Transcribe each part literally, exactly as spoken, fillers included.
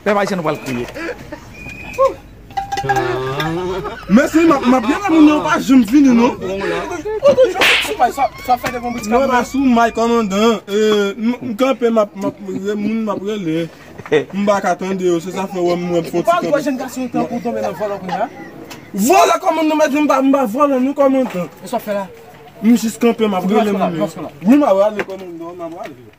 Pèp ayisyen nou pral kriye. Mèsi, m ap, m ap rele moun yo pa janm vini, non. Ou toujou sou may, sa, sa fè de bon bouch. Non, pa sou may, kòmandan. Eh, m, m kanpe, m ap, m ap rele moun, m ap rele. M pa ka tande yo, se sa fè w wè m, m wè m fon ti kanpe. Ou pa wè jèn gason tankou w tonbe nan vòlò kounye a? Vòlò kòmandan, m pa, m pa vòlò, non, kòmandan. E sa w ap fè la? M jis kanpe, m ap rele moun yo. Wi, m ap rele kòmandan, m ap rele.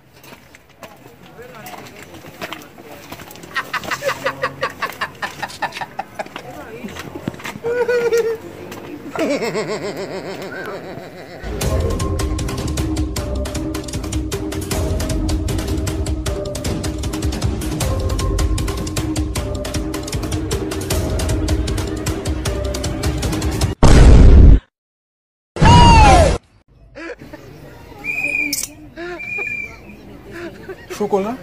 Chokola?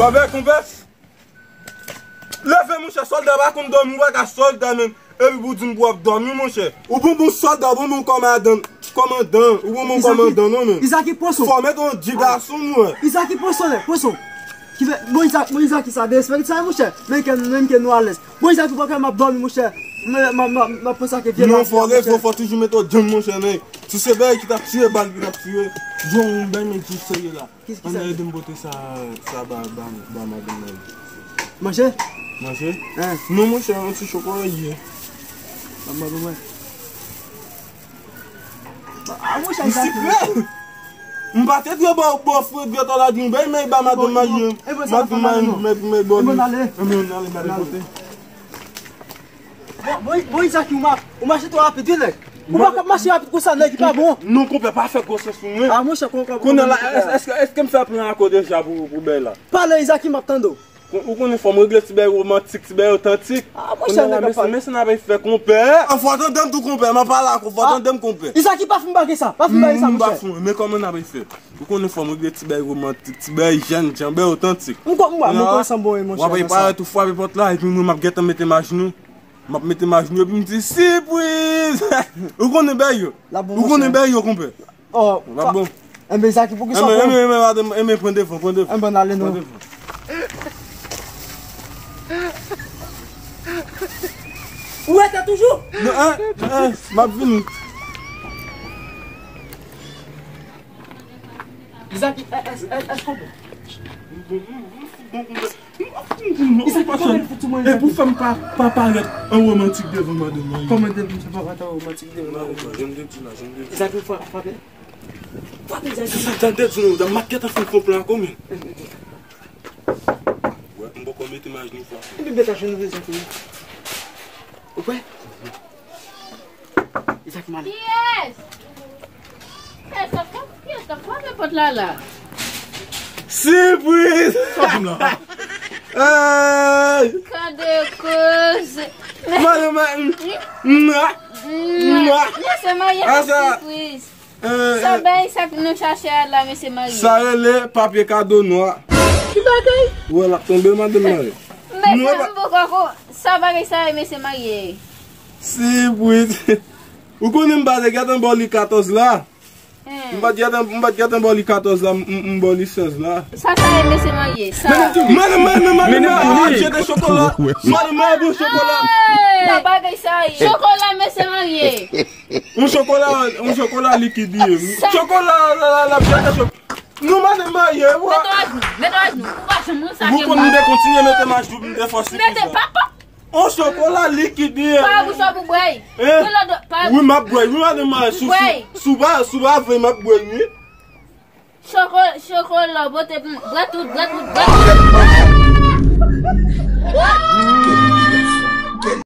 Bwè konpès. Leve, monchè, sòlda pa konn dòmi, ou pa ka sòlda, menm. Epi pou di m pou w ap dòmi, monchè. Ou bon bon sòlda, ou bon bon kòmadan, kòmandan, ou bon bon kòmandan, non, menm. Izaki, pran son. Fòme ton di gason, mwen. Izaki, pran son, pran son. Ki fè, bon, Izaki, bon, Izaki, sa derespekte sa, monchè. Menm ke, menm ke nou alèz. Bon, Izaki, pou kè m ap dòmi, monchè. M, m, m, m ap panse ke vye lavi a, monchè. Non, fò reve, fò toujou mete w djanm, monchè, nèg. Si se bagay ki t ap tiye, bal ki t ap tiye. Jwenn yon bagay, men di serye la. Kisa? Ann ede m pote sa, sa ba, ba, ba madanm nan. Manje? Manje? Hein? Non, monchè, yon ti chokola ye. Ban mwen, ban mwen. Ah, monchè, m siple! M pa te dwe ba w bò fre, dwe tò la di m, bay, men ba madanm manje. Madanm manje, men, men, bon. Bon, ale. Ann ale, n ale pote. Bon, bon, bon, Izaki, ou ma-, ou mache twò rapid, wi, nèg. Ou pa ka mache rapid konsa, nèg, li pa bon. Non, konpè, pa fè gwosès sou mwen. Ah, monchè, kon, kon, kounye a la, èske, èske, èske m fè plan ak ou deja pou, pou bèy la? Pale, Izaki, m ap tande w. Ou konnen fò m regle ti bèy womantik, ti bèy otantik. Ah, monchè, nèg ap pale. Men sa n ap fè, konpè. Ah, fò tande m tou, konpè, m ap pale ak ou, fò tande m, konpè. Izaki, pa fin bagay sa, pa fin bagay sa, monchè. M pa fin, men kòman n ap fè? Ou konnen fò m regle ti bèy womantik, ti bèy jèn jan, bèy otantik. M kon, m wè, m konn sa m bon, monchè. W ap parèt ou frape pòt la, epi mwen m ap gentan mete m ajnou. M ap mete m ajnou, epi m di, sipriz! Ou konnen bèy yo? Ou konnen bèy yo, konpè? Oh, pa bon. Enben, Izaki, poukisa w pran? Enben, enben, enben, pran devan, pran devan. Enben, n ale, non. Pran devan. Ou rete toujou? Non, hein, hein, m ap vini. Izaki, è, è, è, èske w bon? Izaki, kòman l fout ou manje? E pou fè m pa, pa parèt an womantik devan madanm mwen. Kòman devan m pa parèt an womantik devan madanm mwen? Izaki, ou frape? Frape, Izaki. Se sa m te di nou, m ap gentan fin fè yon plan ak ou menm. Wè, m poko mete m ajnou frape. Epi bèt a jwenn rezon tou. Ou kwè? Izaki, m ale. Kiyès? Kiyès k ap, kiyès k ap frape pòt la la? Sipriz! Sa w di m la? Hey! Kande koze. Mwen, mwen, mwen, mwen, mwen. Mesye marye ak sipriz. Eh, sa eh. Bagay sa nou chache a la, mesye marye. Sa rele papye kado nwa. Ki bagay? Wè, l ap tonbe, madanm marye. Mesye, m poko ko-, sa bagay sa ye, mesye marye. Sipriz. Ou konnen m pa te gentan ba w li katòz la? Hmm. M pa t gentan, m pa t gentan ba w li katòz la, m, m, m ba w li sèz la. Sa, sa ye, mesye marye. Sa. Madanm, madanm, madanm, madanm, jete chokola. Madanm, madanm, bon chokola. Hey! Sa bagay sa ye. Chokola, mesye marye. Yon chokola, yon chokola likid li ye. Sa. Chokola, la, la, la, jete chokola. Non, madanm marye, wè. Mete w ajnou, mete w ajnou. Ou pa janm wè sa. Ou konn m te kontinye mete m ajnou, m te fòse. Mete papa. On chokola likid li ye. Pa bouch ou pou bwè. Hein? Wi, m ap bwè, wi, madanm marye, sou, sou, sou pa, sou pa vre, m ap bwè, wi. Choko, chokolo, pote pou mwen. Bwè tout, bwè tout, bwè tout.